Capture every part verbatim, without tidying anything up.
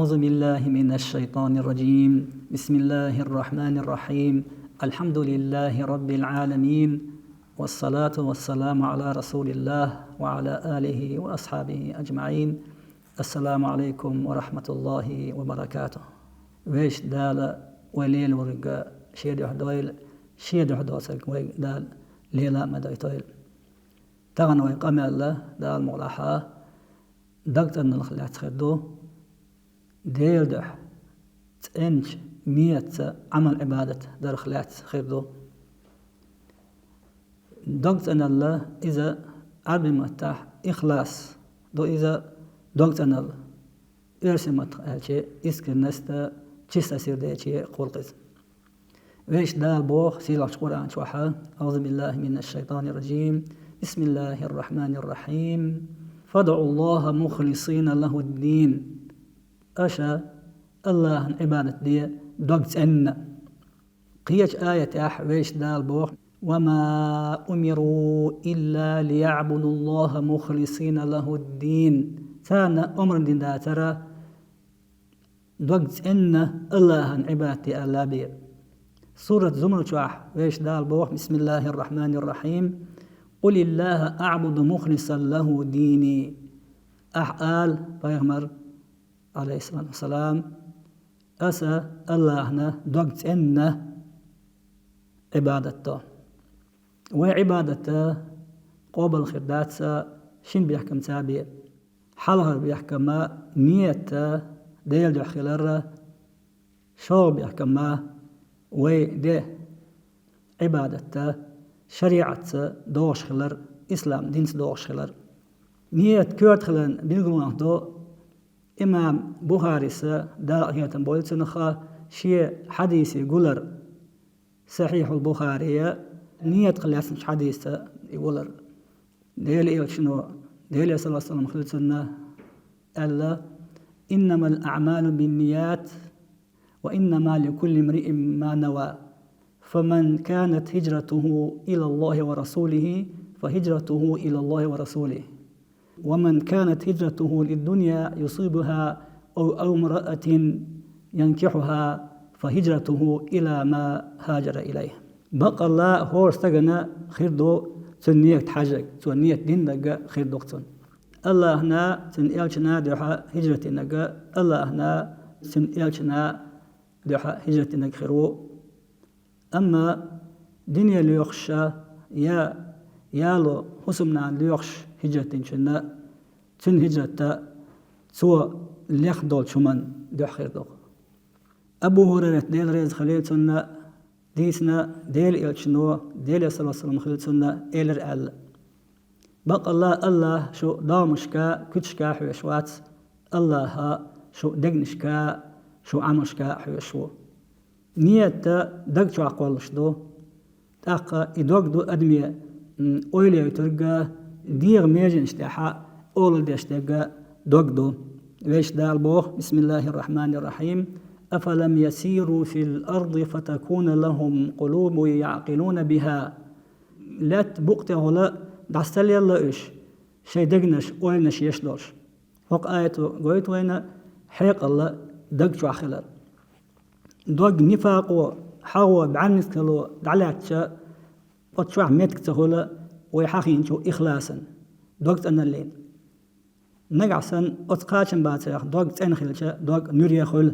أعوذ بالله من الشيطان الرجيم. بسم الله الرحمن الرحيم. الحمد لله رب العالمين. والصلاة والسلام على رسول الله وعلى آله وأصحابه أجمعين. السلام عليكم ورحمة الله وبركاته. Вешта Дала вай лелориг ше дуьхьа дойла, ше дуьхьа доцург вай Дала лела а ма дойтойла. Тахана вай къамел, Дала мукъ лахь, дагцӀеналлах лаьцна хир ду, Делан дуьхьа цӀенача нийятца Ӏамал-Ӏибадат дарах лаьцна хир ду. ДагцӀеналла иза Ӏарбийн маттахь ихлас ду, иза дагцӀеналла. Оьрсийн маттахь аьлча, искренность, чистосердечие кхолла иза. Вешта Дала боху сийлахьчу Къуръан чохь: أعوذ بالله من الشيطان الرجيم. بسم الله الرحمن الرحيم. فادعوا الله مخلصين له الدين. Аша АллахӀана Ӏибадат де дагцӀенна. Кхечу аятехь вешта Дала боху: وما أمروا إلا ليعبدوا الله مخلصين له الدين. Царна омра дина дацара дагцӀенна АллахӀана Ӏибадат де аьлла бен. Сурат Зумар чохь вешта Дала боху: بسم الله الرحمن الرحيم. قل الله أعبد مخلصا له ديني. Ахь ала, пайхамар, Ӏалайхиссалату вассалам, аса АллахӀана дагцӀенна Ӏибадат до. Вай Ӏибадат къобал хир дац шина бехкамца бен. Хьалхара бехкам нийят Делан дуьхьа хилар, шолгӀа бехкам вай де Ӏибадат шариӀатца догӀуш хилар, ислам динца догӀуш хилар. Нийят коьрта хиларна билгалонах до имам Бухарис, Дала къинхетам бойла цунах, шен хьадисе гулар, Сахьихьул Бухария, нийятах лаьцначу хьадисца и гулар. Делан Элчано, Делера саллаллаху Ӏалайхи ва саллам хила цунна, аьлла: إنما الأعمال بالنيات وإنما لكل امرئ ما نوى. فمن كانت هجرته إلى الله ورسوله فهجرته إلى الله ورسوله. ومن كانت هجرته لدنيا يصيبها أو، أو امرأة ينكحها فهجرته إلى ما هاجر إليه. Баккъалла хӀора стагана хир ду цуьнан нийят хьажарг, цо нийят динарг хир ду-кх цунна. АллахӀана, Цуьнан Элчана дуьхьа хӀижрат динарг, АллахӀана, Цуьнан Элчана дуьхьа хӀижрат динарг хир ву. Амма дуьне лоьхуш я яло хӀусамнана лоьхуш хӀижрат динчунна, цуьнан хӀижрат цо леха долчу хӀуманна дуьхьа хир ду-кх. Абу ХӀурайрат, Дела реза хилийла цунна, дийцина, Делан Элчано, Делера саллаллаху Ӏалайхи ва саллам хила цунна, элира аьлла: Баккъалла АллахӀ шу догӀмашка, куьцашка хьоьжуш вац, АллахӀ шу дегнашка, шу Ӏамалшка хьоьжуш ву. Нийят даг чохь кхоллуш ду. ТӀаккха и дог ду адаме, м, ойла йойтург, дегӀан меженаш тӀехь олалла деш дерг дог ду. Вешта Дала боху: بسم الله الرحمن الرحيم. أفلم يسيروا في الأرض فتكون لهم قلوب يعقلون بها. Лаьтта букъа тӀехула дӀасалелла уьш, шайн дегнаш, ойланаш еш долуш. ХӀокху аято гойту вайна хьекъал даг чохь хилар. Дог нифакъо, хьагӀо, бӀаьрнисдало дӀалаьцча, оцу чохь меттиг ца хуьлу вай хьахийначу ихласана, дог цӀаналлина. Нагахь санна оцу кхачамбацарех дог цӀена хилча, дог нуьре хуьлу,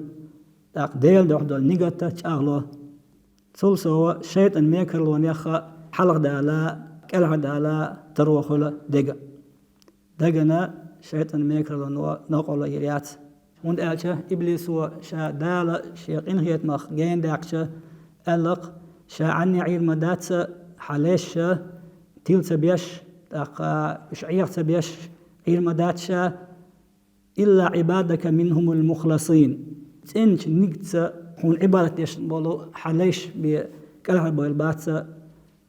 тӀаккха Делан дуьхьа долу нигат чӀагӀло. Цул сов шайтӀан мекарлонех хьалхадала, кӀелхьардала таро хуьлу дега. Дагана шайтӀан мекарло новкъарло йийр яц. ХӀунда аьлча иблисо ша Дала шен къинхетамах гена даьккхича, аьлла-кх, ша Ӏанне Ӏийр ма дац хьан лайш тила ца беш, тӀаккха уьш Ӏеха ца беш Ӏийр ма дац ша, إلا عبادك منهم المخلصين. ЦӀеначу нигатца хьуна Ӏибадат деш болу хьан лайш бен кӀелхьарбевлла бац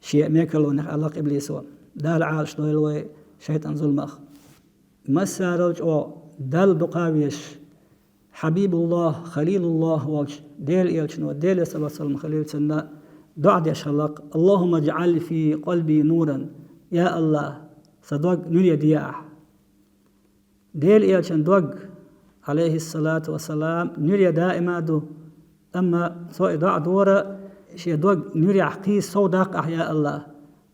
шен мекарлонех, аьлла-кх иблисо. Дала Ӏалаш дойла вай шайтӀан зуламах. Массарал чӀогӀа Далла дукха везаш, Хьабибуллах, Халилуллах волчу Делан Элчано, Делера саллаллаху Ӏалайхи ва саллам хилийла цунна, доӀа деш хилла-кх: اللهم اجعل في قلبي نورا. Я АллахӀ, сан дог нуьре де ахь. Делан Элчан дог Ӏалайхиссалату вассалам, нуьре даима ду. Амма цо и доӀа дора, шен дог нуьрехь кхийса сов даккха ахь, я АллахӀ.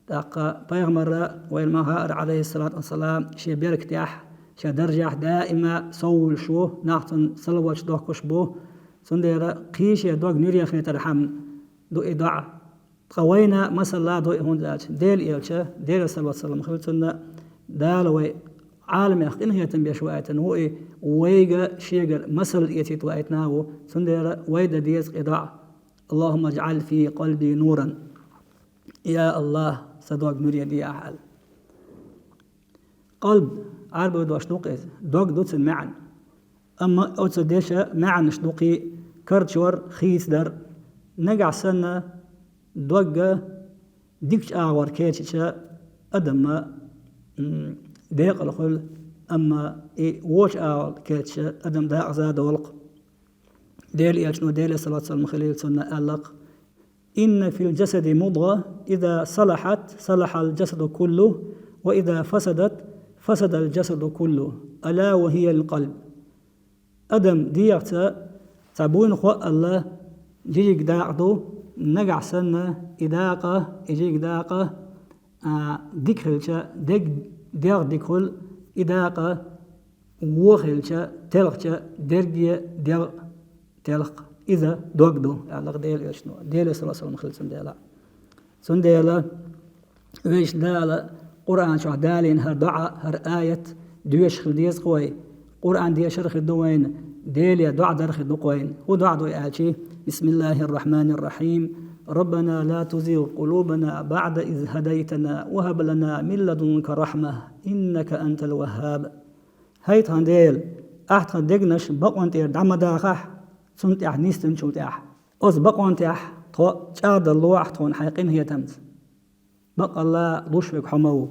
ТӀаккха пайхамара, вайна ма хаъара, Ӏалайхиссалату вассалам, шен беркатехь, шен даржехь даима сов волуш ву, нах цунна салаваташ дохкуш бу. Цундела кхийса шен дог нуьре хетархьама ду и доӀа. Ткъа вайна масала ду и, хӀунда аьлча Делан Элча, Делера салават-салам хила цунна, Дала вай Ӏаламех къинхетам беш ваийтина ву и, вайга шегара масал эцийта ваийтина а ву, цундела вай дан деза и доӀа: «Аллахумма жӀал фи къалби нуран». Я АллахӀ, сан дог нуьре де ахь, аьлла. Къалб, Ӏарбойн дош ду-кх иза, дог ду цуьнан маьӀна. Амма оцу деша маьӀнаш ду-кх и: карчор, хийцадар. Нагахь санна догга дикачу агӀор кеччича, адам ма, м, декъала хуьлу, амма и вочу агӀор кеччича, адам декъаза долу-кх. Делан Элчано, Делера салават-салам хилийла цунна, аьлла-кх: «Инна фил жасади мудгӀа, иза салахьат, салахьал жасаду куллу, ва иза фасадат, фасадал жасаду куллу, ала ва хиял къалб». Адам дегӀаца цхьа буйнахо а алла, жижиг дакъа ду, нагахь санна и дакъа, и жижиг дакъа, а, дика хилча, дег, дегӀ дика хуьлу, и дакъа вон хилча, телхча, дерриге дегӀ телхкх. Иза дог ду, аьлла-кх Делан Элчано, Делера салават-салам хила цунна, Делан. Цундела везачу Дала Къуръан чохь далийна хӀара доӀа, хӀара аят доьшуш хила деза-кх вай. Къуръан дешар а хир ду вайна, Деле доӀа дар а хир ду-кх вайна. ХӀун доӀа ду аьлчи: «Бисмиллахир-рахманир-рахим. Раббана ла тузигъ къулубана баӀда из хӀадайтана ва хӀаб лана мин ладунка рахьма, иннака антал ваххаб». ХӀай тхан Дела, ахь тхан дегнаш бакъонан тӀера дӀа ма дахахь, цунна тӀехь нисдинчул тӀехь. Оцу бакъонан тӀехь тхо чӀагӀдалло ахь тхуна хьайн къинхетамца. Баккъалла луш верг хьо ма ву.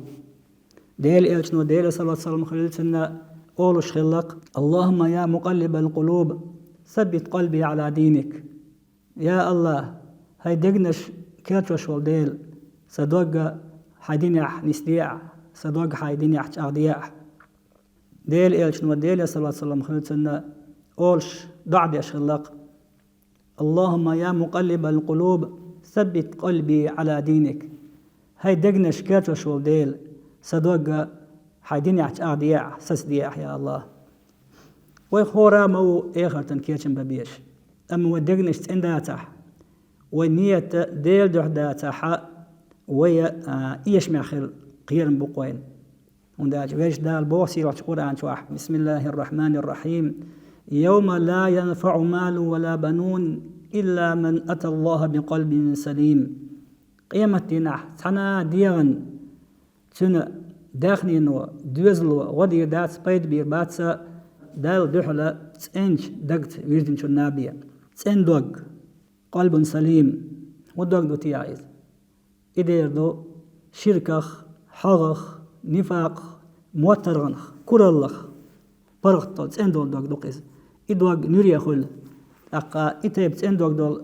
Делан Элчано, Делера салават-салам хилла цунна, олуш хилла-кх: «Аллахумма я мукъаллибал къулуб, саббит къалби Ӏала диник». Я АллахӀ, хӀай дегнаш керчош волу Дела, сан дог хьайн динехь нисде ахь, сан дог хьайн динехь чӀагӀде ахь. Делан Элчано, Делера салават-салам хилла цунна, олуш, доӀа деш хилла-кх: «Аллахумма я мукъаллибал къулуб, саббит къалби Ӏала диник». ХӀай дегнаш керчош волу Дела, сан дог хьайн динехь чӀагӀде ахь, сацаде ахь, я АллахӀ. Вай хӀора а ма ву эхартан кечам бан безаш. Амма вай дегнаш цӀена дацахь, вай ният Делан дуьхьа дацахь, вай, а, эшамехь хила кхерам бу-кх вайна. ХӀунда аьлча везачу Дала боху сийлахьчу Къуръан чохь: «Бисмиллахир-рахманир-рахим. Йовма ла янфаӀу малун ва ла банун, илла ман аталлаха бикъалбин салим». Къематдийнахь цхьана а дегӀан, цуьнан даьхнино, доьзало гӀо дийр дац, пайда бийр бац Далла дуьхьала цӀеначу дагца вирзинчунна бен. ЦӀена дог, къалбун салим, хӀун дог ду техьа иза? И дер ду ширках, хьагӀах, нифакъах, моттаргӀанах, кураллах паргӀат долу, цӀена долу дог ду-кх иза. И дог нуьре хуьлу. ТӀаккха и тайпа цӀена дог долу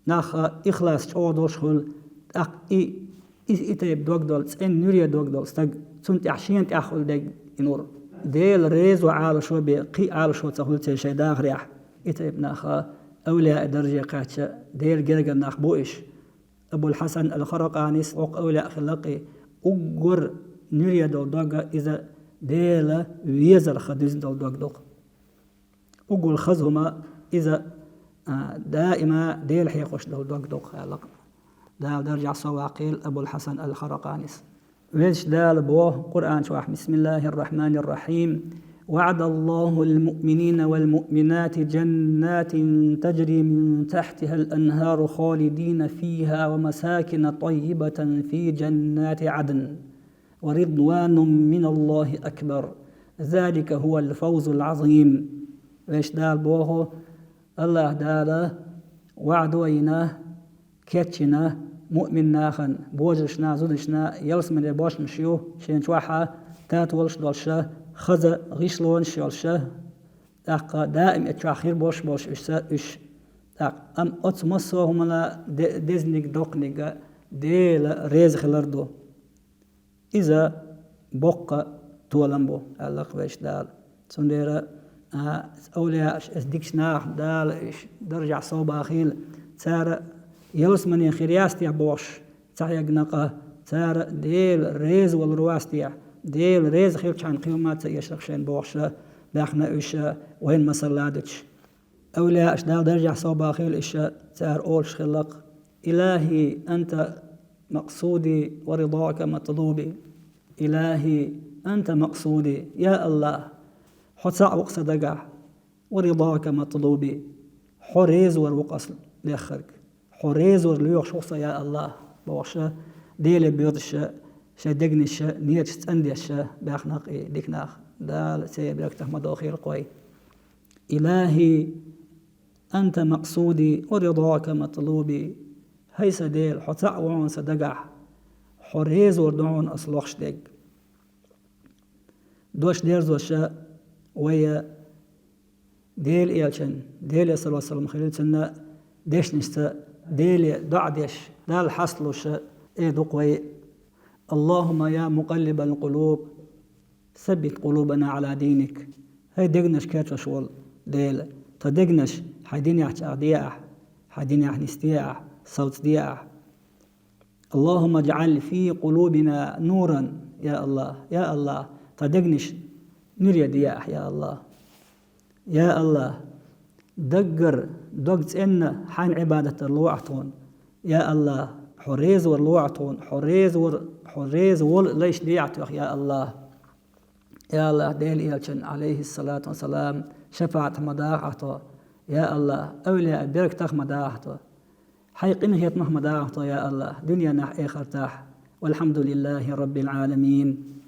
нах ихлас чӀогӀа долуш хуьлу. ТӀаккха и, и, и тайпа дог долу, цӀена нуьре дог долу стаг, цунна тӀехь шена тӀехь хуьлу дерг и нур. Дела реза ван Ӏалашо бен, кхин а Ӏалашо ца хуьлу церан шайн дахарехь. И тайпа нах авлияъ дарже кхаьчча, Делан гергара нах бу уьш. Абул-Хьасан ал-Харакъанис воккха авлияъ хилла-кх и, уггар нуьре долу дог иза Дела везарх дуьзна долу дог ду-кх. Уггар хаза хӀума иза, а, даима Дела хьехош долу дог ду-кх, аьлла-кх Дала даржехь сов ваккхийла Абул-Хьасан ал-Харакъанис. Везачу Дала боху Къуръан чохь: «Бисмиллахир-рахманир-рахим. ВаӀадаллахул муъминина вал муъминати жаннатин таджри мин тахьтихал анхару халидина фиха ва масакина таййибатан фи жаннати Ӏадн. Ва ридванум миналлахи акбар. Залика хувал фавзул Ӏазим». Везачу Дала боху, АллахӀ Дала ваӀда йина, кечйина муъмин нахана, божаршна, зударшна ялсамане бошмаш ю, шен чохь татолаш долуша, хаза гӀишлонаш йолуша, тӀаккха даим и чохь хир болуш болуш уьш са, уьш. ТӀаккха, амма оцу массо а хӀуманна де-, дезаниг, доккханиг Дела реза хилар ду. Иза боккха толам бу, аьлла-кх везачу Дала. Цундела А, овлияаш, эс дикача наха Дала иш даржехь совбахийла, цара ялсамане хир яц техьа бохуш, ца хьегна къа, цара Дела реза валур вац техьа, Дела реза хилчхьана кхин хӀума а ца эшарх шайна бохуша, баьхна уьш вайна масалла а дуьтуш. Овлияаш Дала даржехь совбахийла иша, цара олуш хилла-кх: «Илахи, анта макъсуди ва ридака матлуби. Илахи, анта макъсуди». Я АллахӀ, хьо цхьаъ ву-кх сан дагахь, ва ридака матлуби, хьо реза вар ву-кх ас леххарг. Хьо реза вар лоьхуш ву-кх со, я АллахӀ, бохуша, Деле боьдуша, шайн дегнаша, неташ цӀандеша баьхна-кх и дика нах. Дала церан беркатах ма дохийла-кх вай. Илахи, анта макъсуди ва ридака матлуби. ХӀай сан Дела, хьо цхьаъ ву хьуна сан дагахь, хьо реза вар ду хьуна ас лохуш дерг. Дош дерзоша вай Делан элчан, Деле саллаллаху алейхи ва саллям хилла цунна, дешнашца Деле доӀа деш, Далла хьасталуша эр ду-кх вай: «Аллахумма я мукъаллибал къулуб, саббит къулубана Ӏала диник». ХӀай дегнаш кечвеш волу Дела, тхан дегнаш хьайн динехь чӀагӀде ахь, хьайн динехь нисде ахь, совцаде ахь. «Аллахумма джаӀал фи къулубина нуран», я АллахӀ, я АллахӀ, тхан дегнаш нуьре де ахь, я АллахӀ. Я АллахӀ, даггара, дог цӀенна хьайн Ӏибадат дар ло ахь тхуна. Я АллахӀ, хьо реза вар ло ахь тхуна, хьо реза вар, хьо реза волу лайш де ахь тхох, я АллахӀ. Я АллахӀ, Делан элчан, алейхиссалату вассалам, шафаӀатах ма даха ахь тхо. Я АллахӀ, овлияан беркатах ма даха ахь тхо. Хьайн къинхетамах ма даха ахь тхо, я АллахӀ, дуьненахь, эхартахь. Валхьамдулиллахи раббил Ӏаламин.